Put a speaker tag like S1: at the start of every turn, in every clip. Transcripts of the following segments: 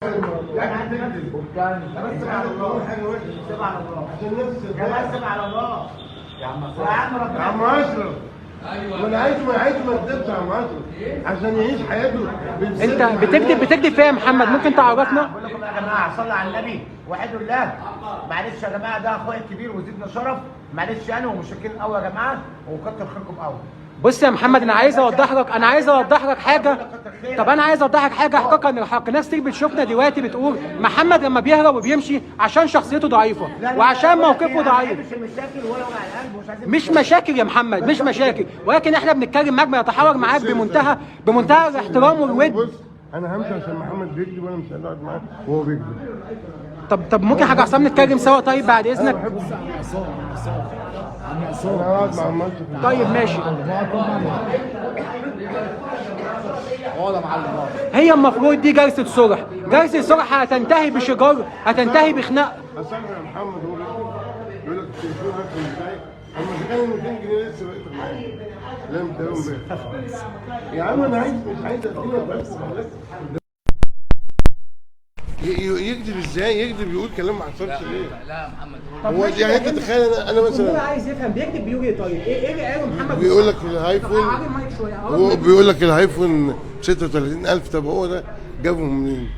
S1: لا تكذب، بس على الله، حاجة وحشة.
S2: سيب على الله
S1: عشان الناس
S2: يا بس سيب على الله
S3: يا عم
S2: يا عم ربنا
S1: يا عم اشرف. ايوه ما انا عايز، ما عايز ما يكذبش يا عم اشرف عشان يعيش حياته.
S4: انت بتكذب، بتكذب فيها يا محمد، ممكن تعرفنا؟
S2: بقول لكم يا جماعة صلوا على النبي وحدوا الله. معلش يا جماعة، ده اخويا الكبير وزيدنا شرف، معلش يعني، ومشكلين قوي يا جماعة، وكتر خيركم قوي.
S4: بص يا محمد، انا عايز اوضح لك، انا عايز اوضح لك حاجة. طب انا عايز اوضح لك حاجة احقاقا للحق. ناس كتير بتشوفنا دلوقتي بتقول محمد لما بيهرب وبيمشي عشان شخصيته ضعيفة وعشان موقفه ضعيف.
S2: مش المشاكل ولا وجع القلب، ومش عايزين
S4: مش مشاكل يا محمد، مش مشاكل، ولكن احنا بنتكلم معاك، بنتحاور معاك بمنتهى الاحترام والود.
S1: بص انا همشي عشان محمد بيكذب، وانا مش هقعد معاه وهو بيكذب.
S4: طب ممكن حاجة عصام نتكلم سوا؟ طيب بعد اذنك.
S5: بص يا عم عصام، عم عصام، عم عصام،
S1: انا هقعد مع عم اشرف.
S4: طيب ماشي.
S5: اقعد يا معلم اقعد.
S4: هي المفروض دي جلسه صلح، جلسه صلح هتنتهي بشجار، هتنتهي بخناق.
S1: اصل يا محمد هو بيكذب، بيقول لك التليفون هاتف بتاعي، اما اذا كان 200 جنيه لسه بقيت معايا. لا انت يا عم انا عايز، مش عايز اديلك بس خلاص. يكذب ازاي؟ يكذب يقول كلام ما حصلش ليه؟
S3: لا يا محمد،
S1: هو يعني انت تخيل انا مثلا
S4: عايز يفهم بيكذب بيقول ايه؟ طيب ايه اللي قاله محمد؟
S1: بيقول لك ال iPhone، هو بيقول لك ال iPhone 36000. طب هو ده جابهم منين؟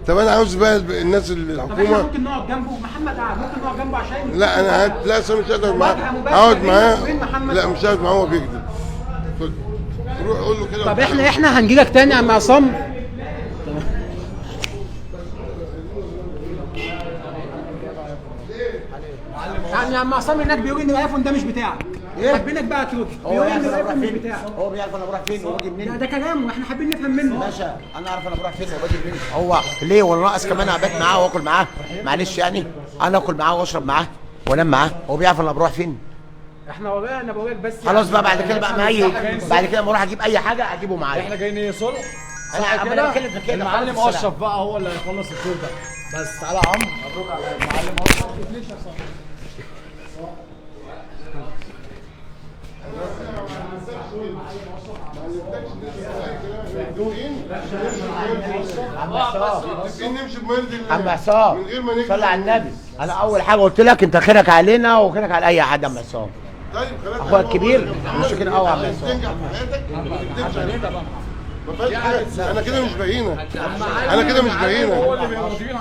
S1: طب انا عاوز بقى الناس اللي
S4: طب احنا
S1: الحكومة.
S4: ممكن نقعد جنبه؟ محمد قاعد، ممكن نقعد جنبه عشان
S1: لا انا قاعد، لا اصل مش هقدر معاه،
S4: مواجهة مباشرة
S1: اقعد
S4: بينك
S1: معاه.
S4: وبين محمد.
S1: لا مش هقعد معاه، هو بيكذب. خد روح قول له كده.
S4: طب احنا هنجي لك تاني يا عم عصام. يعني يا عم عصام هناك بيقول ان ال iPhone ده مش بتاعك. حابينك بقى ترد. بيقول ان ال iPhone مش بتاعك.
S2: هو بيعرف انا بروح فين وباجي منين.
S4: ده كلامه، احنا حابين نفهم منه.
S2: باشا انا اعرف انا بروح فين وباجي منين. هو ليه ولا ناقص كمان ابات معاه واكل معاه؟ معلش يعني انا اكل معاه واشرب معاه وانام معاه، هو بيعرف انا بروح فين؟
S4: احنا والله انا بقول لك بس
S2: خلاص بقى بعد كده بقى معايا، بعد كده ما اروح اجيب اي حاجة اجيبه معايا.
S5: احنا جايين ايه؟ صلح
S2: انا
S5: صح
S2: انا
S5: كده؟
S2: بتكلم في كده.
S5: المعلم
S2: خلاص.
S5: اشرف بقى هو اللي هيخلص الدور ده. بس تعالى يا عم، مبروك على المعلم اشرف.
S1: نمشي بمرضي الله.
S2: عم عصام
S1: من غير ما نكذب.
S2: صلي على النبي. انا اول حاجة قلت لك انت خيرك علينا وخيرك على اي حد يا عم عصام.
S1: طيب خلاص،
S2: اخويا الكبير مش كده قوي يا عم
S1: عشان
S2: عصام.
S1: تنجح في حياتك ما تكذبش علينا. ما فيهاش حاجة، انا كده مش باينة، انا كده مش باينة.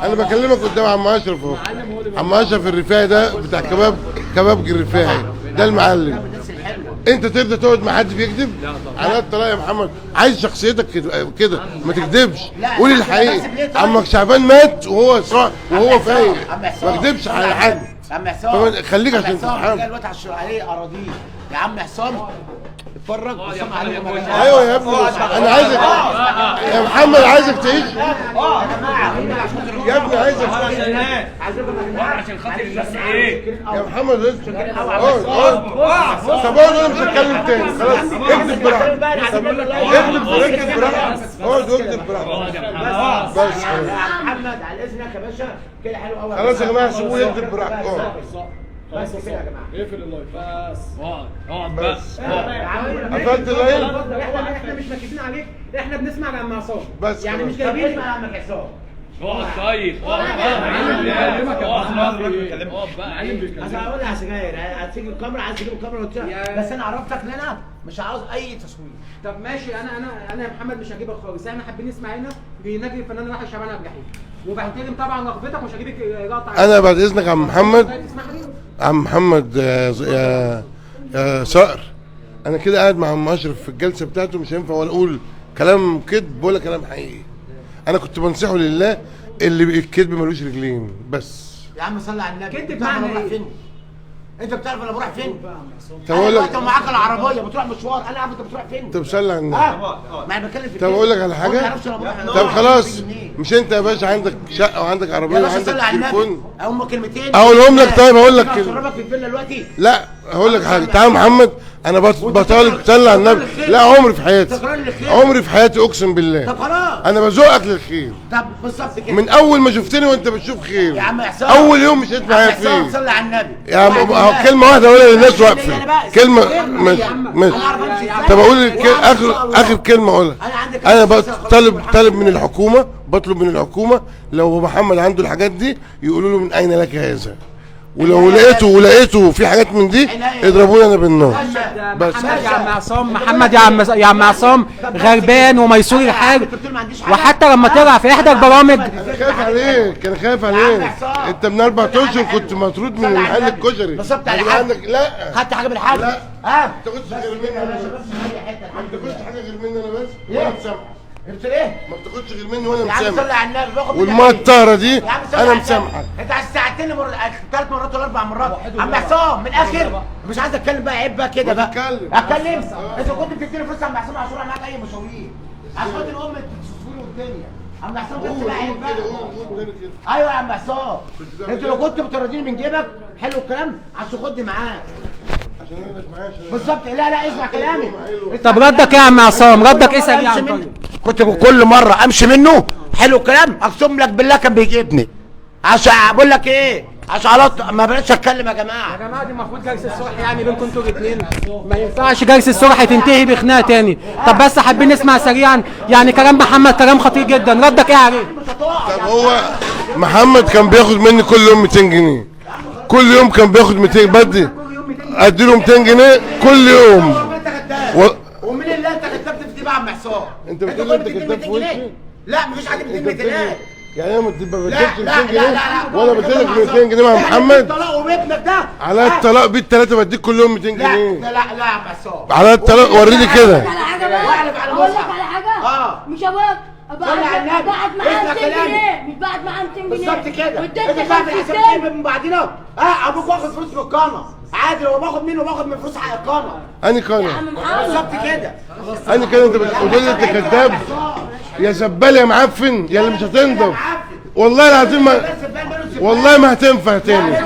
S1: انا بكلمك قدام عم اشرف اهو. عم اشرف الرفاعي ده بتاع كباب الرفاعي ده المعلم. انت ترضى تقعد مع حد بيكذب؟ على الطلاق يا محمد، عايز شخصيتك كده ما تكذبش، قول الحقيقة. عمك شعبان مات وهو صاح وهو فايق، ما تكذبش على حد.
S2: عم عصام
S1: خليك عشان
S2: تتحمل.
S1: تتحمل.
S2: دلوقتي عليه اراضيه يا عم عصام، اتفرج وسمع عليكم.
S1: ايوه يا ابني، انا عايزك يا محمد، عايزك تعيش يا ابني، عايزك
S3: عشان خاطر الناس ايه؟
S1: يا محمد اسكت. اقعد اقعد. طب اقعد، انا مش هتكلم تاني خلاص. اكذب براحتك، اكذب اكذب براحتك، اقعد واكذب براحتك بس.
S2: يا محمد على اذنك يا باشا، كده حلو قوي.
S1: خلاص يا جماعة سيبوه يكذب براحته. اقعد
S2: بس كده يا جماعة.
S5: اقفل ال live بس.
S3: اقعد اقعد بس.
S1: قفلت ال live؟
S4: احنا مش مركزين عليك، احنا بنسمع لعم عصام
S1: بس
S4: يعني مش
S1: خلاص.
S4: جايبين.
S2: اسمع يا عم عصام.
S3: اقعد. طيب اقعد بقى، اقعد بقى.
S2: اصل هقول لها سجاير، هتيجي الكاميرا، عايز تجيب الكاميرا وتشوف. بس انا عرفتك ان انا مش عاوز اي تصوير.
S4: طب ماشي، انا يا محمد مش هجيبك خالص. احنا حابين نسمع هنا لنجم الفنان راحل شعبان عبد الرحيم، وبحترم طبعا رغبتك، مش هجيبك لقطة.
S1: انا بعد اذنك يا عم محمد،
S4: طيب تسمح لي؟
S1: عم محمد يا صقر، انا كده قاعد مع عم اشرف في الجلسة بتاعته، مش هينفع ولا اقول كلام كذب ولا كلام حقيقي. انا كنت بنصحه لله، اللي الكذب ملوش رجلين. بس
S2: يا عم صلي على النبي.
S4: كدب
S2: بتعرف انا
S4: معنى
S2: بروح
S4: إيه؟
S2: فين؟ انت بتعرف انا بروح فين؟
S1: طب اقول
S2: انا
S1: لك،
S2: معاك العربية بتروح مشوار، انا عارف انت بتروح فين.
S1: طب صلي على النبي.
S2: ما انا بتكلم في
S1: طب اقول لك على
S2: هو ما
S1: حاجة.
S2: يعرفش انا بروح.
S1: طب خلاص، مش انت يا باشا عندك شقه وعندك عربية
S2: يا باشا
S1: وعندك
S2: صلي على النبي.
S1: تليفون؟
S2: هم كلمتين
S1: اقولهم لك. طيب اقول لك كلمة.
S2: اشربك في الفيلا دلوقتي.
S1: لا هقول لك حاجة، تعال محمد، انا بطالب صلي على النبي. لا عمري في حياتي، عمري في حياتي اقسم بالله.
S2: طب خلاص
S1: انا بزقك للخير.
S2: طب بالظبط كده،
S1: من اول ما شفتني وانت بتشوف خير
S2: يا عم حسام،
S1: اول يوم مشيت معايا فيه.
S2: صلي على النبي
S1: يا عم. كلمة واحدة اقولها للناس واقفة، كلمة ماشي ماشي. طب اقول اخر كلمة اقولها. انا طالب من الحكومة، بطلب من الحكومة لو محمد عنده الحاجات دي يقولوا له من اين لك هذا، ولو لقيته في حاجات من دي اضربوني انا بالنار.
S4: بس محمد يا عم عصام، محمد يا عم عصام غربان وميسور الحال، وحتى لما طلع في احدى البرامج.
S1: انا خايف عليك، انا خايف عليك. انت من 4 اشهر كنت مطرود من محل الكشري.
S2: نصبت على حد؟
S1: لا
S2: خدت حاجة من الحاج؟
S1: لا.
S2: ها؟
S1: ما بتاخدش غير مني انا بس، ما بتاخدش حاجة غير مني انا بس، وانا مسامحك.
S2: قلت ايه؟
S1: ما بتاخدش غير مني وانا
S2: مسامحك. يا عم صلي على النبي. باخد
S1: والمية الطاهرة دي انا مسامحك.
S2: انت على الساعتين 3 مرات ولا 4 مرات. عم حسام من الاخر مش عايز اتكلم بقى، عيب بقى كده بقى. اتكلم؟ انت كنت بتديني فلوس يا عم حسام عشان اروح معاك اي مشاوير، عشان خاطر امي التصوير والدنيا. عم حسام بس بقى عيب بقى. ايوه يا عم حسام، انت لو كنت بتراضيني من جيبك حلو الكلام عشان خدني معاك، بالظبط. لا لا اسمع كلامي.
S4: طب ردك ايه يا عم عصام؟ ردك ايه سريعا؟
S2: كنت كل مرة امشي منه حلو الكلام اقسم لك بالله كان بيجيبني، عشان بقول لك ايه، عشان على ما بقتش اتكلم يا جماعة.
S4: يا جماعة دي المفروض جلسه صلح يعني بينكم انتوا الاثنين، ما ينفعش جلسه صلح تنتهي بخناقه تاني. طب بس حابين نسمع سريعا يعني كلام محمد كلام خطير جدا، ردك ايه عليه؟
S1: طب هو محمد كان بياخد مني كل يوم 200 جنيه، كل يوم كان بياخد 200، بدي ادي له 200 جنيه كل يوم.
S2: ومين اللي انت كدبت في دي بقى يا عم حسام؟
S1: انت بتقول انت كدبت في وشي؟
S2: لا مفيش حد بيديني 200 جنيه.
S1: يعني انا ما بديتش 200 جنيه ولا بديلك 200 جنيه مع محمد؟
S2: الطلاق وابنك ده
S1: على الطلاق بيه الثلاثة بديك كل يوم 200 جنيه.
S2: لا لا لا يا عم حسام،
S1: على الطلاق وريني كده.
S2: واحلف على
S6: اقول لك على حاجة، مش ابوك بعت معاه 200 جنيه، مش بعت معاه 200 جنيه
S2: بالظبط كده. انت بعت الحساب من بعدنا. ابوك واخد فلوس من القناة عادي، هو باخد منه باخد من فلوس حق القناة.
S1: انهي قناة؟
S2: بالظبط كده.
S1: انهي قناة؟ انت بتقول لي انت كداب يا زبال يا معفن يا اللي مش هتنضف. والله العظيم ما، والله ما هتنفع تاني،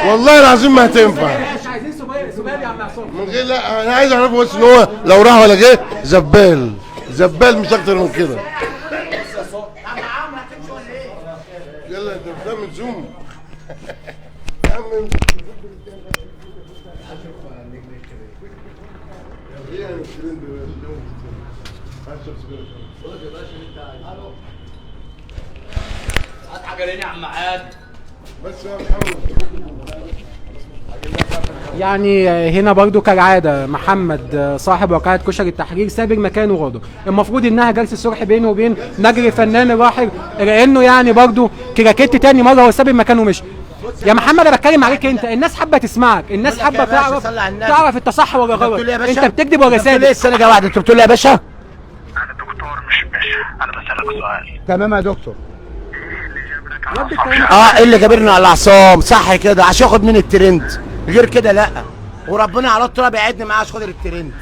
S1: والله العظيم ما هتنفع.
S4: مش عايزين سبال يا عم عصام
S1: من غير. لا انا عايز اعرفه بس ان هو لو راح ولا جه زبال، زبال مش اكتر من كده. يلا انت بتعمل زوم يا عم. ايه يعني الترند يا
S3: هات حجرين يا عم عاد
S1: بس يا محمد.
S4: يعني هنا برضو كالعادة محمد صاحب وقاعة كشري التحرير سابق مكانه غادر. المفروض انها جلسة صلح بينه وبين نجر فنان الراحل، لانه يعني برضو كراكيت تاني مرة هو سابق مكانه ومشي. يا محمد انا بتكلم عليك انت، الناس حابة تسمعك، الناس حابة تعرف انت صح ولا غلط، انت بتكذب ولا صادق؟
S2: ليه السنة واحدة انت بتقول لي يا باشا؟
S7: انا دكتور مش باشا، انا بسألك سؤال.
S2: تمام يا دكتور. ايه اللي جابرنا على العصام؟ صح كده، عشان اخد من الترند، غير كده لا وربنا على التراب يقعدني معاه عشان خاطر الترند.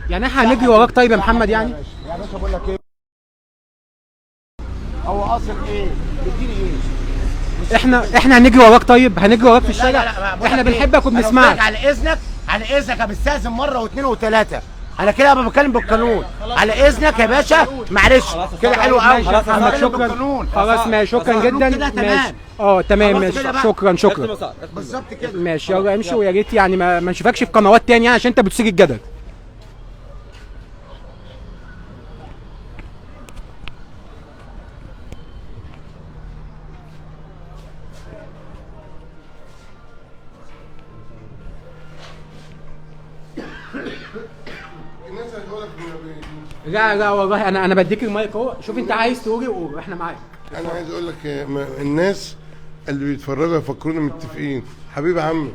S4: يعني احنا هنجري وراك طيب يا محمد؟ يعني
S2: يا باشا بقول لك ايه، هو قاصد ايه؟ بيديني ايه؟
S4: احنا هنجري وراك طيب؟ هنجري وراك في الشارع؟
S2: لا لا لا،
S4: احنا بنحبك وبنسمعك.
S2: على اذنك، على اذنك انا بستاذن مرة واثنين وثلاثة، انا كده بتكلم بالقانون. على اذنك يا باشا، معلش كده حلو قوي.
S4: خلاص شكرا، خلاص ماشي، شكرا جدا. ماشي تمام ماشي، شكرا شكرا
S2: بالظبط كده
S4: ماشي. يلا امشي، ويا ريت يعني ما نشوفكش في قنوات تاني يعني عشان انت بتثير الجدل. لا لا والله انا بديك المايك اهو، شوف انت عايز تقول ايه قول، احنا معاك.
S1: انا عايز اقول لك الناس اللي بيتفرجوا يفكرونا متفقين. حبيبي عمي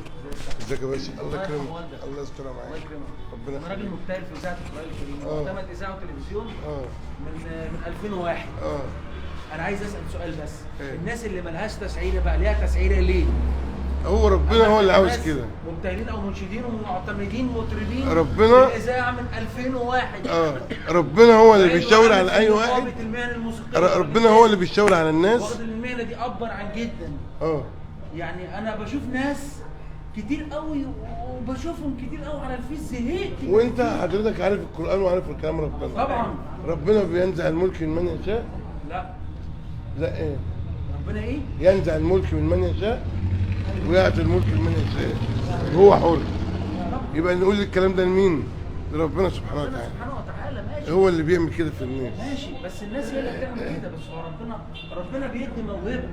S1: ازيك يا باشا؟ الله يكرمك، الله يسترها معاك، ربنا
S8: انا راجل مجتهد في اذاعة القران الكريم، معتمد اذاعة وتلفزيون من 2001. انا عايز اسال سؤال بس، الناس اللي مالهاش تسعيره بقى ليها تسعيره ليه؟
S1: هو ربنا هو اللي عاوز كده.
S8: مبتهلين او منشدين ومعتمدين مطربين
S1: ربنا
S8: الاذاعة من 2001.
S1: ربنا هو اللي بيشاور على اي واحد. ربنا هو اللي بيشاور على الناس.
S8: واخد المهنة دي ابا عن جدا. يعني انا بشوف ناس كتير قوي وبشوفهم كتير قوي على الفيس، زهقت.
S1: وانت حضرتك عارف القران وعارف الكلام ربنا.
S8: طبعا
S1: ربنا بينزع الملك من من يشاء.
S8: لا
S1: لا ايه؟
S8: ربنا ايه؟
S1: ينزع الملك من من يشاء ويعطي الملك لمن يشاء، هو حر. يبقى نقول الكلام ده لمين؟ لربنا سبحانه وتعالى.
S8: سبحانه وتعالى ماشي،
S1: هو اللي بيعمل كده في الناس.
S8: ماشي، بس الناس هي اللي بتعمل كده، بس هو ربنا بيدي موهبة.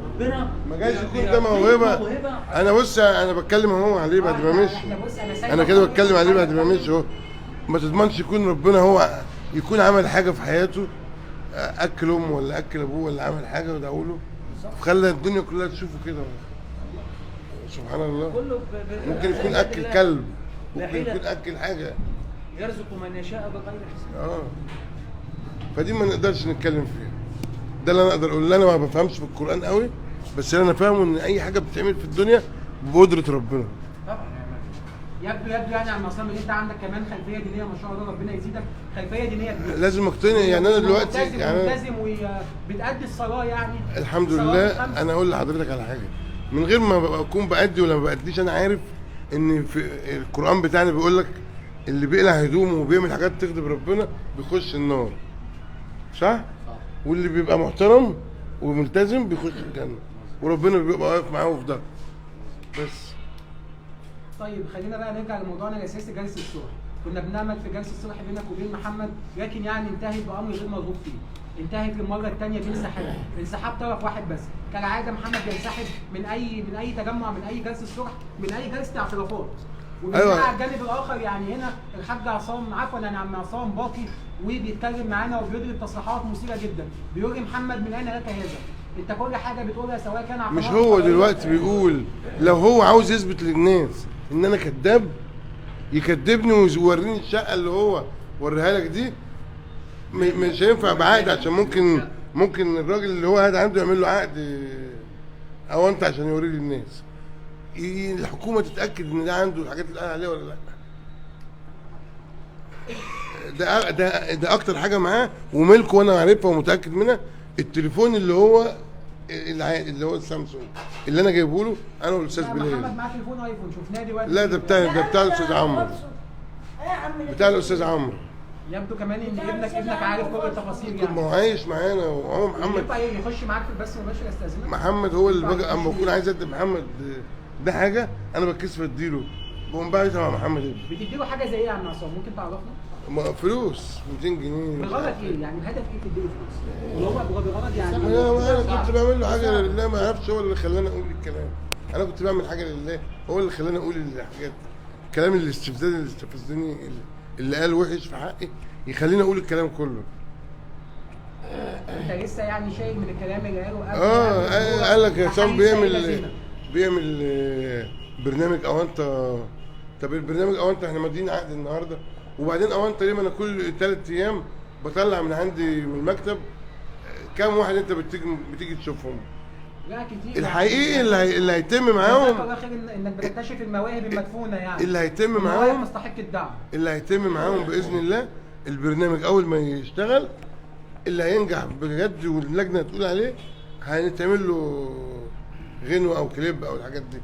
S8: ربنا
S1: ما جايش يكون ده موهبة. انا بص، انا بتكلم اهو عليه بعد ما مشي، انا كده بتكلم عليه بعد ما مشي اهو. ما تضمنش يكون ربنا هو يكون عمل حاجة في حياته، اكل امه ولا اكل ابوه ولا عمل حاجة ودعوا له، خلى الدنيا كلها تشوفه كده. سبحان الله. ممكن يكون اكل كلب، ممكن يكون اكل حاجة.
S8: يرزق من يشاء بغير حساب.
S1: فدي ما نقدرش نتكلم فيها. ده اللي انا اقدر اقوله. انا ما بفهمش في القران قوي، بس اللي انا فاهمه ان اي حاجة بتتعمل في الدنيا بقدره ربنا.
S8: طبعا
S4: يبدو يعني يا عم عصام ان انت عندك كمان خلفية دينية ما شاء الله، ربنا يزيدك خلفية دينية كبيرة.
S1: لازم اقتنع يعني. انا دلوقتي
S4: يعني ملتزم وبتأدي الصلاة يعني
S1: الحمد لله. انا اقول لحضرتك على حاجة من غير ما اكون بأدي ولا ما بأديش، انا عارف ان في القرآن بتاعنا بيقول لك اللي بيقلع هدومه وبيعمل حاجات تغضب ربنا بيخش النار، صح؟ واللي بيبقى محترم وملتزم بيخش الجنة، وربنا بيبقى واقف معاه وفي ظهره. بس
S4: طيب خلينا بقى نرجع لموضوعنا الاساسي، جلسه الصلح. كنا بنعمل في جلسه الصلح بينك وبين محمد، لكن يعني انتهت بامر غير مرغوب فيه. انتهت للمرة الثانية بانسحاب، انسحاب طرف واحد بس. كالعادة محمد بينسحب من اي تجمع، من اي جلسه صلح، من اي جلسه اعترافات. أيوة. على الجانب الاخر يعني هنا الحاج عصام، عفوا يعني عم عصام باقي، وبيتكلم معانا وبيضرب تصريحات مثيرة جدا، بيقول لي محمد من اين لك هذا؟ انت كل حاجة بتقولها سواء كان
S1: مش هو دلوقتي بيقول لو هو عاوز يثبت للناس ان انا كذاب يكذبني ويوريني الشقة اللي هو وريها لك دي، مش هينفع بعقد، عشان ممكن الراجل اللي هو قاعد عنده يعمل له عقد او انت عشان يوريه للناس. الحكومة تتاكد ان ده عنده الحاجات اللي قال عليها ولا لا. ده ده ده اكتر حاجة معاه وملكه وانا عارفها ومتاكد منها، التليفون اللي هو اللي هو السامسونج اللي انا جايبه له انا والاستاذ بلال.
S4: محمد معاه تليفون ايفون شفناه دلوقتي.
S1: لا ده بتاع الاستاذ عمرو. بتاع الاستاذ عمرو.
S4: يبدو كمان ان ابنك عارف كل التفاصيل يعني.
S1: ما هو عايش معانا، وهو محمد
S4: ينفع يخش معاك في البث المباشر استاذنك؟
S1: محمد هو اللي بقى اما اكون عايز ادي محمد ده حاجة انا بتكسف اديله، بقوم باعتها مع محمد ابني.
S4: بتديله حاجة زي ايه يا عم عصام؟ ممكن تعرفنا؟
S1: فلوس 200 جنيه.
S4: بغرض ايه؟ يعني الهدف ايه تديله فلوس؟ وهو بغرض يعني
S1: انا كنت بعمل له حاجة لله، ما اعرفش هو اللي خلاني اقول الكلام. انا كنت بعمل حاجة لله، هو اللي خلاني اقول الحاجات، الكلام الاستفزازي اللي استفزني، اللي قال وحش في حقي يخليني اقول الكلام كله.
S4: انت لسه يعني شايل من الكلام اللي قاله قبل؟
S1: قال لك يا عصام بيعمل برنامج اونطه. طب البرنامج اونطه احنا مادين عقد النهارده، وبعدين اونطه ليه؟ ما انا كل 3 ايام بطلع من عندي من المكتب كام واحد انت بتيجي تشوفهم؟
S4: لا كتير.
S1: الحقيقي اللي هيتم معاهم
S4: انك بتكتشف المواهب المدفونه يعني.
S1: اللي هيتم معاهم
S4: تستحق الدعم.
S1: اللي هيتم معاهم باذن الله البرنامج اول ما يشتغل، اللي هينجح بجد واللجنة هتقول عليه هنتعمل له غنوه او كليب او الحاجات دي.